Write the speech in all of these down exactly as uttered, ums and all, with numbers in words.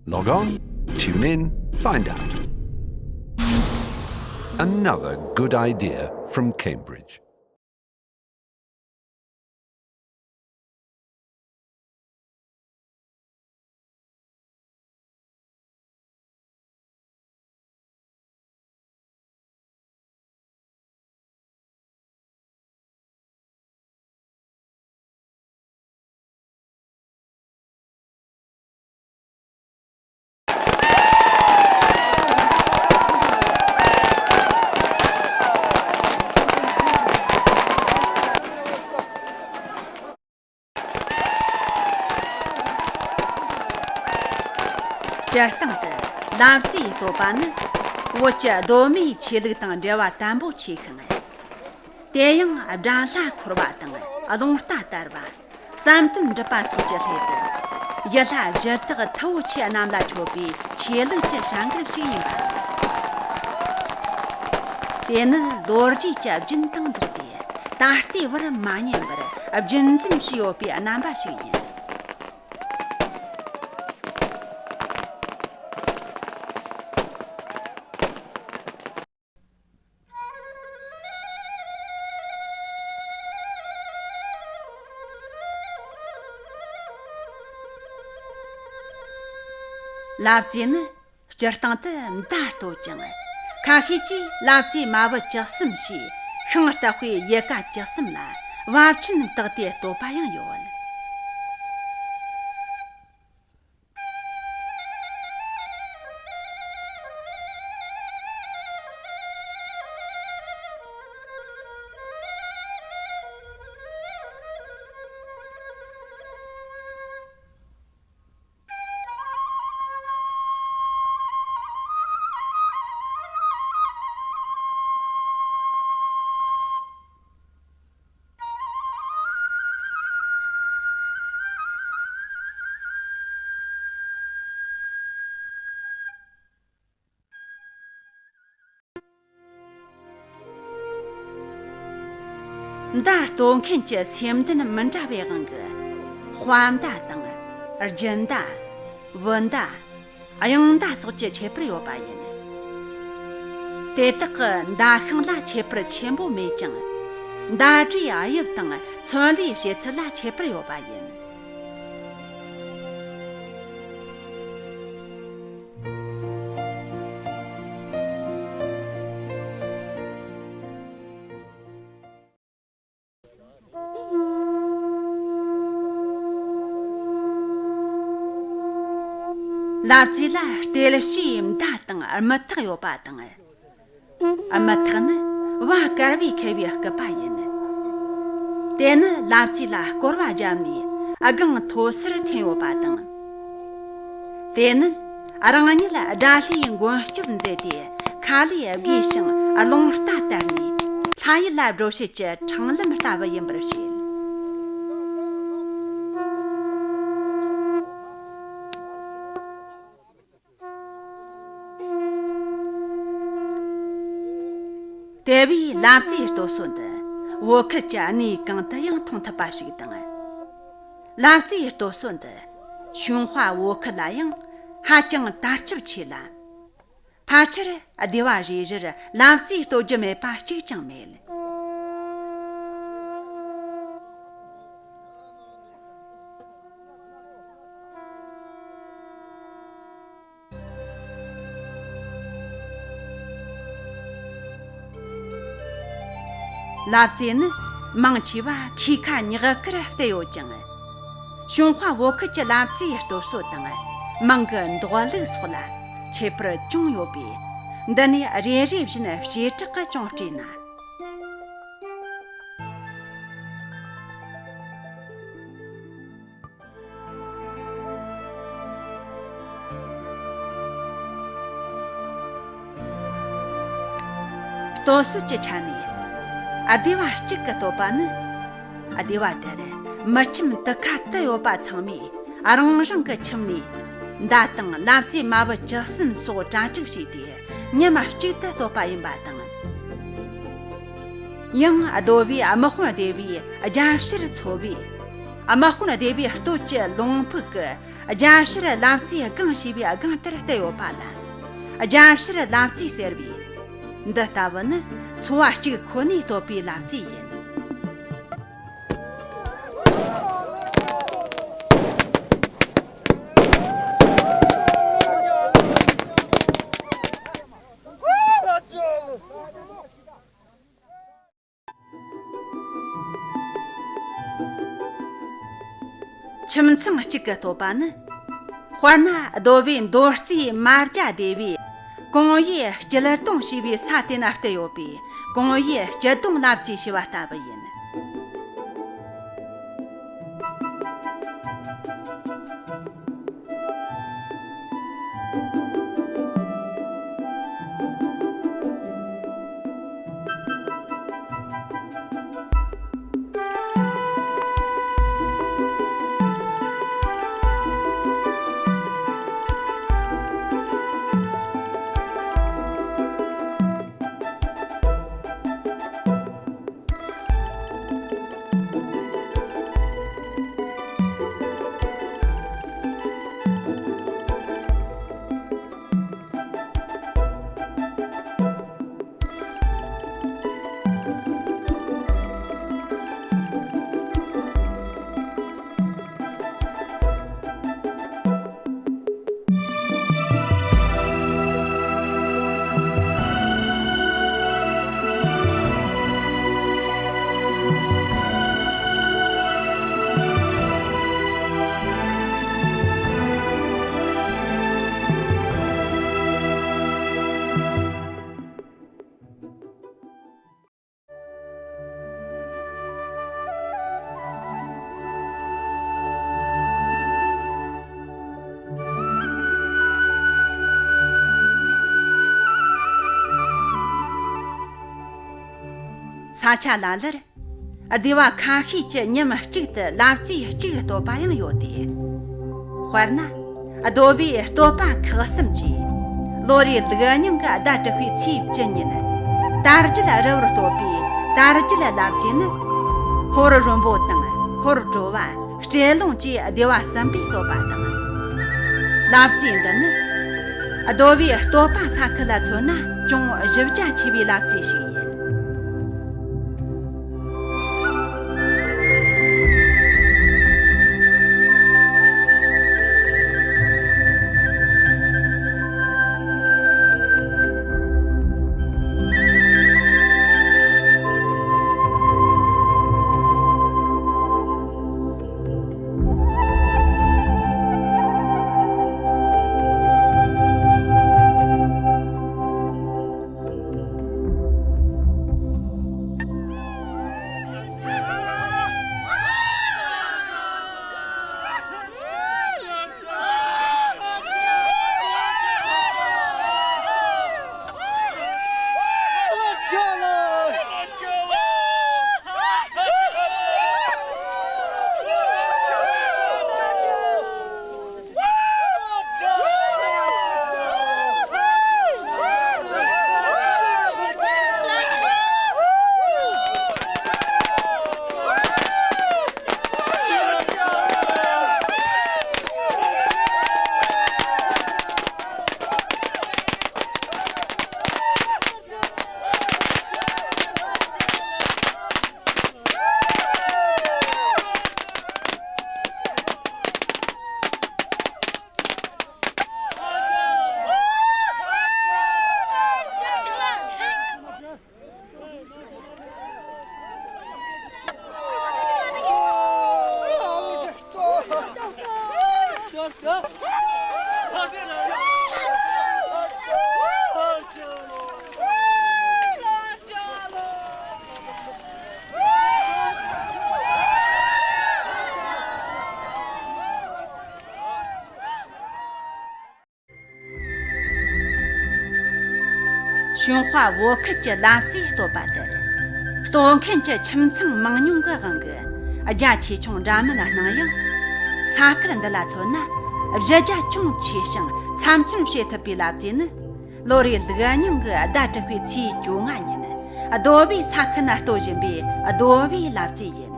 Log on, tune in, find out. Another good idea from Cambridge. སྤྱིར་བཏང་དུ་ལབ་རྩེའི་བསྟོད་པ་ནི་བོད་ཀྱི་གདོད་མའི་ཆོས་ལུགས་དང་འབྲེལ་བ་དམ་པོ་ཆེ་ཞིང་། དེ་ཡང་སྒྲ་ལྷ་འཁོར་བ་དང་རླུང་རྟ་དར་བ། བསམ་དོན་འགྲུབ་པ་སོགས་ཀྱི་སླད་དུ། ཡུལ་ལྷ་གཞི་བདག་མཐུ་བོ་ཆེ་རྣམས་ལ་མཆོད་པའི་ཆོས་ལུགས་ཀྱི་བྱ་འགུལ་ཞིག་ཡིན་པ་རེད། དེ་ནི་ལོ་རྒྱུས་ཀྱི་རྒྱུན་དང་འགྲོགས་ཏེ། ད་ལྟའི་བར་མ་ཉམས་པར་རྒྱུན་འཛིན་བྱས་ཡོད་པའི་རྣམ་པ་ཞིག་ཡིན། ལབ་རྩེ་ནི་སྤྱིར་བཏང་དུ་མདའ་བསྟོད་ཅིང་། ཁ་ཤས་ཀྱིས་ལབ་རྩེ་མ་བུ་བཅུ་གསུམ་ཞེས་ཤིང་རྟ་དཔེ་ཡལ་ག་བཅུ་གསུམ་ལ་བབ་ཆེན་བཏགས་ཏེ་བསྟོད་པ་ཡང་ཡོད། མདའ་བསྟོད་མཁན་གྱི་སེམས་ལྡན་མི་འདྲ་བའི་དབང་གིས། དཔའ་མདའ་དང་། རྒྱུ་མདའ། བུ་མདའ། གཡང་མདའ་སོགས་ཀྱི་ཁྱད་པར་ཡོད་པ་ཡིན། དེ་དག་གི་མདའ་ཤིང་ལ་ཁྱད་པར་ཆེན་པོ་མེད་ཀྱང་། མདའ་གྲུའི་དབྱིབས་དང་ཚོན་ལུས་བྱེད་ཚུལ་ལ་ཁྱད་པར་ཡོད་པ་ཡིན། ལབ་རྩེ་ལ་གཏེར་བྱེའུའི་མདའ་དང་རྨུ་ཐག་ཡོད་པ་དང་། རྨུ་ཐག་ནི་བ་དཀར་བས་ཁེབས་པའི་སྐུད་པ་ཡིན། དེ་ནི་ལབ་རྩེ་ལ་སྐོར་བ་བརྒྱབ་ནས་སྒང་མཐོ་སར་འཐེན་ཡོད་པ་དང་། དེ་ནི་རང་ཉིད་དགྲ་ལྷའི་མགོན་སྐྱབས་མཛད་དེ་ཁ་ལས་དགོས་ཤིང་རླུང་རྟ་དར་ནས་ལྷ་ཡུལ་ལ་འགྲོ་བྱེད་ཀྱི་འཕྲང་ལམ་ལྟ་བུ་ཡིན་པར་བཤད། དེ་བས་ལབ་རྩེའི་སྟོད་སྲོལ་འདི་བོད་ཁུལ་གྱི་གནས་གང་དུ་ཡང་མཐོང་ཐུབ་པ་ཞིག་དང་། ལབ་རྩེའི་སྟོད་སྲོལ་འདི་ཞུན་ཧྭ་བོད་ཁུལ་ལ་ཡང་ཧ་ཅང་དར་ཁྱབ་ཆེ་ལ། ཕལ་ཆེར་སྡེ་བ་རེ་རེར་ལབ་རྩེ་བསྟོད་རྒྱུ་མེད་པ་གཅིག་ཀྱང་མེད། ལབ་རྩེ་ནི་མང་ཆེ་བ་ཁོའི་ཁ་ཉག་གར་བལྟས་ཡོད་ཅིང་། ཞུན་ཧྭ་བོད་ཁུལ་གྱི་ལབ་རྩེའི་སྟོད་སྲོལ་དང་མིང་གི་འདོགས་ལུགས་སོགས་ལ་ཁྱད་པར་ཅུང་ཡོད་པས། འདི་ནས་རེ་རེ་བཞིན་བྱེ་བྲག་གི་ཅུང་བཀྲུས་ན། སྟོད་སྲོལ་གྱི་ཆ་ནས་སྡེ་བ་གཅིག་གི་བསྟོད་པ་ནི། སྡེ་བ་དེར་མི་ཁྱིམ་དུ་ཁ་དུ་ཡོད་པ་ཚང་མས་རང་རང་གི་ཁྱིམ་ནས་མདའ་དང་ལབ་རྩེ་མ་བུ་བཅུ་གསུམ་སོགས་གྲ་སྒྲིག་བྱས་ཏེ་མཉམ་གཅིག་ཏུ་བསྟོད་པ་ཡིན་པ་དང་། ཡང་སྡེ་བའི་དམག་དཔོན་སྡེ་བའི་རྒྱབ་ཕྱིར་ཚོ་བས། དམག་དཔོན་སྡེ་བའི་སྟོད་ཀྱི་ལུང་ཕུག་གི་ རྒྱལ་ཕྱིར་ལབ་རྩེའི་སྒང་ཞེས་པའི་སྒང་དེར་བསྟན་ཡོད་པ་ལ། རྒྱལ་ཕྱིར་ལབ་རྩེ་ཟེར་བས། འདི་ལྟ་བུ་ནི་ཚོ་བ་གཅིག་ཁོ་ནས་བསྟོད་པའི་ལབ་རྩེ་ཡིན། ཁྱིམ་ཚང་གཅིག་གི་བསྟོད་པ་ནི། དཔེར་ན་རྡོ་བའི་མདོ་རྩའི་མར་རྒྱ་སྡེ་བའི་གོང་ཡུལ་སྐྱིད་གདུང་ཞེས་པའི་ས་དེ་ན་བསྟན་ཡོད་པའི་གོང་ཡུལ་སྐྱིད་གདུང་ལབ་རྩེ་ཞེས་པ་ལྟ་བུ་ཡིན། ས་ཆ་ལ་ལར་སྡེ་བ་ཁ་ཤས་ཀྱི་ཉིན་གཅིག་ཏུ་ལབ་རྩེ་གཅིག་བསྟོད་པ་ཡང་ཡོད་དེ། དཔེར་ན། རྡོ་བའི་བསྟོད་པ་ཁག་གསུམ་གྱིས། ལོ་རེའི་ལུགས་རྙིང་གི་ཟླ་དྲུག་པའི་ཚེས་བཅུ་ཉིན། དར་རྒྱས་རི་བོར་བསྟོད་པའི་དར་རྒྱས་ལབ་རྩེ་ནི། ཧོར་རོན་པོ་དང་ཧོར་གྲོ་བ། སྤྲེལ་ལུང་བཅས་སྡེ་བ་གསུམ་པའི་བསྟོད་པ་དང་། ལབ་རྩེ་འདི་ནི། རྡོ་བའི་བསྟོད་པ་ས་ཁུལ་ལ་མཚོན་ན་ཅུང་གཞི་རྒྱ་ཆེ་བའི་ལབ་རྩེ་ཞིག་ཡིན། གཞུང་དཔའ་བོད་ཁུལ་གྱི་ལབ་རྩེའི་བསྟོད་པ་དེར། བསྟོད་མཁན་གྱི་ཁྱིམ་ཚང་མང་ཉུང་གི་དབང་གིས་རྒྱ་ཆེ་ཆུང་འདྲ་མིན་སྣང་ཡང་། ས་ཁུལ་འདི་ལ་མཚོན་ན་གཞི་རྒྱ་ཅུང་ཆེ་ཞིང་ཚབ་མཚོན་བྱེད་ཐུབ་པའི་ལབ་རྩེ་ནི། ལོ་རེའི་ལུགས་རྙིང་གི་ཟླ་དྲུག་པའི་ཚེས་བཅོ་ལྔ་ཉིན། རྡོ་བའི་ས་ཁུལ་ན་བསྟོད་བཞིན་པའི་རྡོ་བའི་ལབ་རྩེ་ཡིན།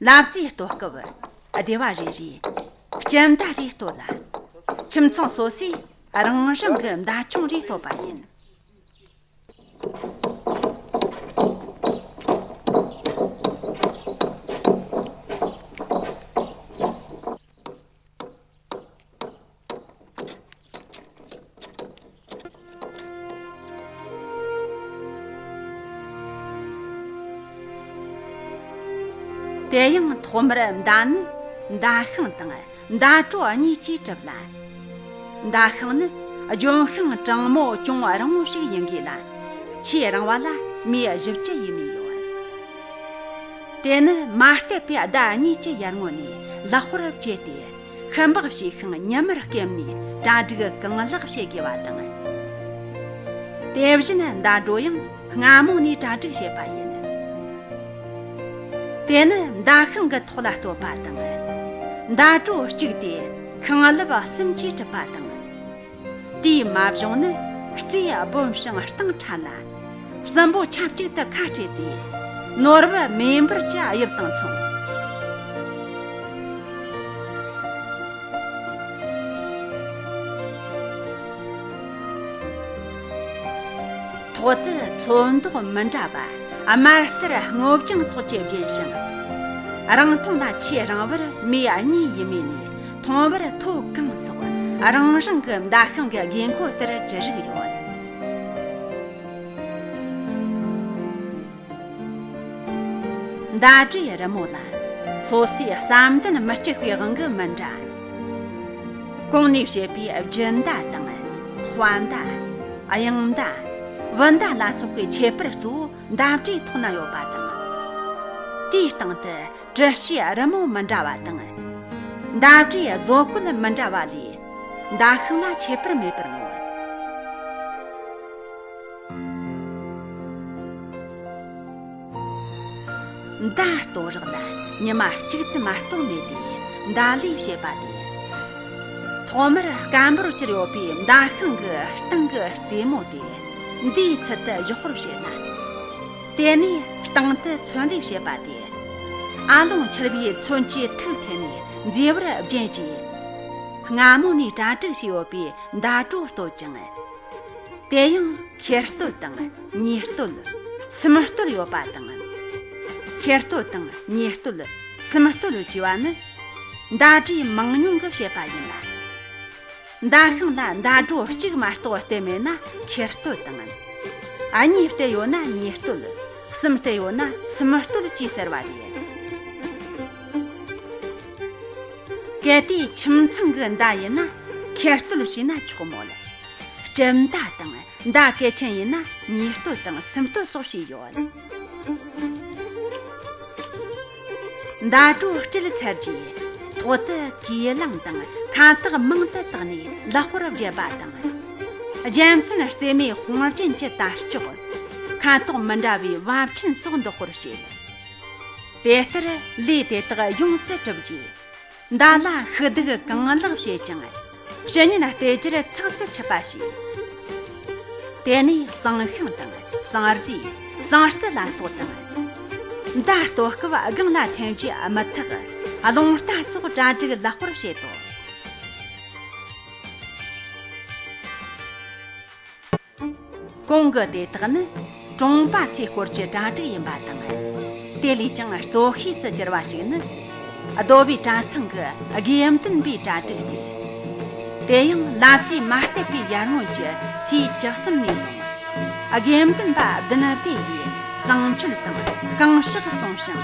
ལབ་ཙེའི་ལྟོ་སྐབས་སྡེ་བ་རེ་རེས་སྤྱི་མདའ་རེ་གཏོད་ལ། ཁྱིམ་ཚང་སོ་སོས་རང་རང་གི་མདའ་ཆུང་རེ་གཏོད་པ་ཡིན། དེ་ཡང་ཐོག་མར་མདའ་ནི་མདའ་ཤིང་དང་མདའ་གྲོ་གཉིས་ཀྱིས་གྲུབ་ལ། མདའ་ཤིང་ནི་ལྗོན་ཤིང་གྲང་མོ་ཅུང་རིང་མོ་ཞིག་ཡིན་དགོས་ལ། ཆེས་རིང་བ་ལ་མི་བཞི་བཅུ་ཡས་མས་ཡོད། དེ་ནི་མ་བསྟད་པའི་ཟླ་གཉིས་ཀྱི་ཡར་སྔོན་ནས་ལག་པར་བཅད་དེ། ཤུན་པགས་བྱས་ཤིང་ཉི་མར་སྐེམ་ནས་གྲ་སྒྲིག་གང་ལེགས་བྱེད་དགོས་པ་དང་། དེ་བཞིན་མདའ་གྲོ་ཡང་སྔ་མོ་ནས་གྲ་སྒྲིག་བྱེད་པ་ཡིན། དེ་ནི་མདའ་ཤིང་གི་ཐོག་ལ་གཏོད་པ་དང་། མདའ་གྲོ་གཅིག་དེ་ཤིང་ལེབ་གསུམ་གྱིས་གྲུབ་པ་དང་། དེའི་མ་བྱུང་ནི་རྩིས་སྦོམ་ཞིང་སྟེང་ཕྲ་ལ། གསུམ་པོ་ཆབས་ཅིག་ཏུ་ཁ་བྲལ་རྗེས། ནོར་བུ་མེ་འབར་གྱི་དབྱིབས་དང་མཚུངས། ཐོག་ཏུ་ཚོན་མདོག་མི་འདྲ་བ། དམར་སེར་སྔོ་ལྗང་སོགས་ཀྱིས་བརྒྱན་ཞིང་། རིང་ཐུང་ལ་ཆེས་རིང་བར་མེ་གཉིས་ཡས་མས་ནས་མཐོང་བར་ཐོད་གང་སོགས་རང་རང་གི་མདའ་ཤིང་གི་དགོས་མཁོ་ལྟར་ཅི་རིགས་ཡོད། མདའ་གྲོའི་རི་མོ་ལ་སོ་སོའི་བསམ་དོན་མི་གཅིག་པའི་དབང་གིས་མི་འདྲ། གོང་ནས་བཤད་པའི་རྒྱུ་མདའ་དང་། དཔའ་མདའ། གཡང་མདའ། བུ་མདའ་ལ་སོགས་པའི་ཁྱད་པར་གཙོ་བོ་མདའ་གྲོའི་ཐོག་ན་ཡོད་པ་དང་། དེའི་སྟེང་དུ་གྲུ་བཞིའི་རི་མོ་མི་འདྲ་བ་དང་། མདའ་གྲོའི་བཟོ་བཀོད་མི་འདྲ་བ་ལས། མདའ་ཤིང་ལ་ཁྱད་པར་མེད་པར་མངོན། མདའ་གཏོད་རག་ལ་ཉི་མ་གཅིག་ཙམ་མ་གཏོགས་མེད་དེ། མདའ་ལས་བྱེད་པ་དེ། ཐོག་མར་སྐམ་པོར་གྱུར་ཡོད་པའི་མདའ་ཤིང་གི་སྟེང་གི་རྩེ་མོ་དེ་མདའི་ཚུལ་དུ་བཞག་པར་བྱེད་ལ། དེ་ནས་སྟེང་དུ་ཚོན་ལས་བྱེད་པ་དེ། ཨ་ལོང་འཁྱིལ་བའི་ཚོན་གྱི་ཐིག་འཐེན་ནས་མཛེས་པར་བརྒྱན་གྱིས། སྔ་མོ་ནས་གྲ་སྒྲིག་བྱས་ཡོད་པའི་མདའ་གྲོ་གཏོད་ཅིང་། དེ་ཡང་ཁེར་གཏོད་དང་ཉེར་གཏོད། སུམ་གཏོད་ཡོད་པ་དང་། ཁེར་གཏོད་དང་ཉེར་གཏོད། སུམ་གཏོད་ཅེས་པ་ནི་མདའ་གྲོའི་མང་ཉུང་གིས་བཤད་པ་ཡིན་ལ། མདའ་ཤིང་ལ་མདའ་གྲོ་གཅིག་མ་གཏོགས་བསྟན་མེད་ན་ཁེར་གཏོད་དང་། གཉིས་བསྟན་ཡོད་ན་ཉེར་གཏོད། གསུམ་བསྟན་ཡོད་ན་སུམ་གཏོད་ཅེས་ཟེར་བ་རེད། གལ་ཏེ་ཁྱིམ་ཚང་གི་མདའ་ཡིན་ན་ཁེར་གཏོད་བྱས་ན་ཆོག་མོད། སྤྱི་མདའ་དང་མདའ་གལ་ཆེན་ཡིན་ན་ཉེར་གཏོད་དང་སུམ་གཏོད་སོགས་བྱས་ཡོད། མདའ་གྲོ་སྤྲད་ཚར་རྗེས་ཐོག་ཏུ་གོས་ལེན་དང་ཁ་དོག་མང་དུ་བཏགས་ནས་ལག་པར་བརྒྱབ་པ་དང་། རྒྱལ་མཚན་རྩེ་མོའི་དཔུང་རྒྱན་གྱི་དར་ལྕོག། ཁ་དོག་མི་འདྲ་བའི་བབ་ཆེན་སོགས་འདོགས་པར་བྱེད། དེ་ལྟར་ལས་དེ་དག་ཡོངས་སུ་གྲུབ་རྗེས། མདའ་ལ་ཤུགས་རྡུགས་གང་ལེགས་བྱེད་ཅིང་། ཕྱི་ཉིན་བལྟས་རྒྱུར་ཚགས་སུ་ཆུད་པ་བྱས། དེ་ནས་བསང་ཤིང་དང་བསང་རྫས། བསང་རྩི་ལ་སོགས་དང་། མདའ་གཏོད་སྐབས་སྒང་ལ་འཐེན་རྒྱུའི་དམུ་ཐག། རླུང་རྟ་སོགས་གྲ་སྒྲིག་ལེགས་པར་བྱེད་དོ། གོང་གི་དེ་དག་ནི་གྲོང་པ་ཚོའི་སྐོར་གྱི་གྲ་སྒྲིག་ཡིན་པ་དང་། དེ་ལས་ཀྱང་གཙོ་ཤོས་སུ་གྱུར་པ་ཞིག་ནི། རྡོ་སྦིས་གྲྭ་ཚང་གི་དགེ་འདུན་པའི་གྲ་སྒྲིག་སྟེ། དེ་ཡང་ལབ་ཙེ་མ་བསྟད་པའི་ཡར་སྔོན་གྱི་ཚེས་བཅུ་གསུམ་ནས་བཟུང་། དགེ་འདུན་པ་བདུན་སྡེ་ཡིས་བསང་མཆོད་དང་བསྐང་གཤེགས་གསུངས་ཤིང་།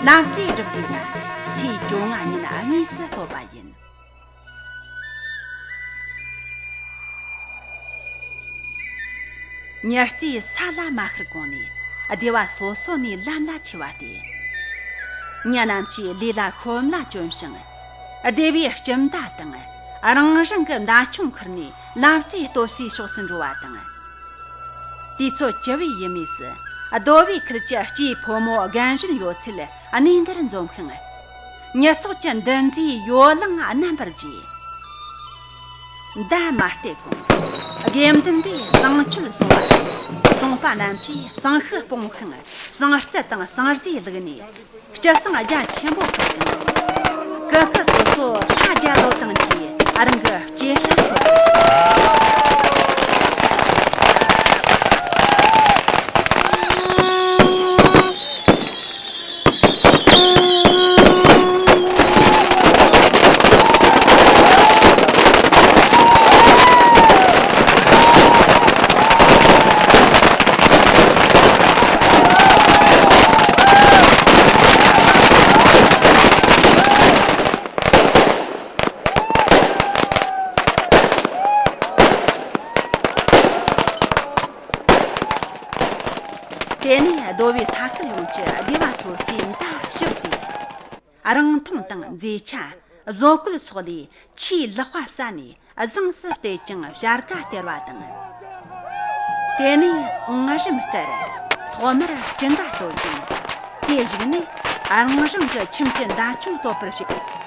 ལབ་ཙེ་སྒྲུབ་དགོས་ལ། ཚེས་བཅོ་ལྔ་ཉིན་དངོས་སུ་གཏོད་པ་ཡིན། ཉི་རྩེ་ས་ལ་མ་ཤར་གོང་ནས་སྡེ་བ་སོ་སོ་ནས་ལམ་ལ་ཆས་པ་སྟེ། མི་རྣམས་ཀྱིས་ལས་ལ་ཤོམ་ལ་བཅོམ་ཞིང་། སྡེ་བའི་སྤྱི་མདའ་དང་རང་རང་གི་མདའ་ཆུང་ཁུར་ནས་ལབ་ཙེ་གཏོད་སའི་ཕྱོགས་སུ་འགྲོ་བ་དང་། དུས་ཚོད་བཅུ་པའི་ཡས་མས་སུ་རྡོ་སྦིས་ཁུལ་གྱི་སྐྱེས་ཕོ་མོ་རྒན་གཞོན་ཡོད་ཚད་གནས་འདིར་འཛོམས་ཤིང་། ཉི་ཚོགས་ཀྱི་འདུ་འཛིའི་ཡོ་ལང་རྣམ་པར་རྒྱས། མདའ་མ་གཏད་གོང་དགེ་འདུན་པས་བསང་མཆོད་གསུངས་པ་དང་ གྲོང་པ་རྣམས་ཀྱིས་བསང་ཤུགས་སྤོང་ཤིང་བསང་རྩི་དང་བསང་རྫས་བླུགས་ནས། སྤྱི་བསང་རྒྱ་ཆེན་པོ་ཕུལ་ཅིང་། སྐུ་ཁུ་སོ་སོ་ལྷ་རྒྱལ་ལོ་དང་བཅས་རང་གི་སྐྱེས་ལྷ་མཆོད་པར་བྱས། དེ་ནས་རྡོ་བའི་ས་ཁུལ་ཡོངས་ཀྱི་སྡེ་བ་སོ་སོའི་མཐའ་ཞིབ་སྟེ། རིང་ཐུང་དང་མཛེས་ཆ། བཟོ་བཀོད་སོགས་ལས་ཆེས་ལེགས་པ་བསགས་ནས་བཟང་སུ་བལྟས་ཀྱང་བྱ་དགའ་སྟེར་བ་དང་། དེ་ནས་ངར་རིམ་ལྟར་ཐོག་མར་སྤྱི་ཟླ་གཏོད་ཅིང་། དེ་བཞུགས་ནས་རང་རང་གི་ཁྱིམ་གྱི་མདའ་ཆུང་གཏོད་པར་བྱེད།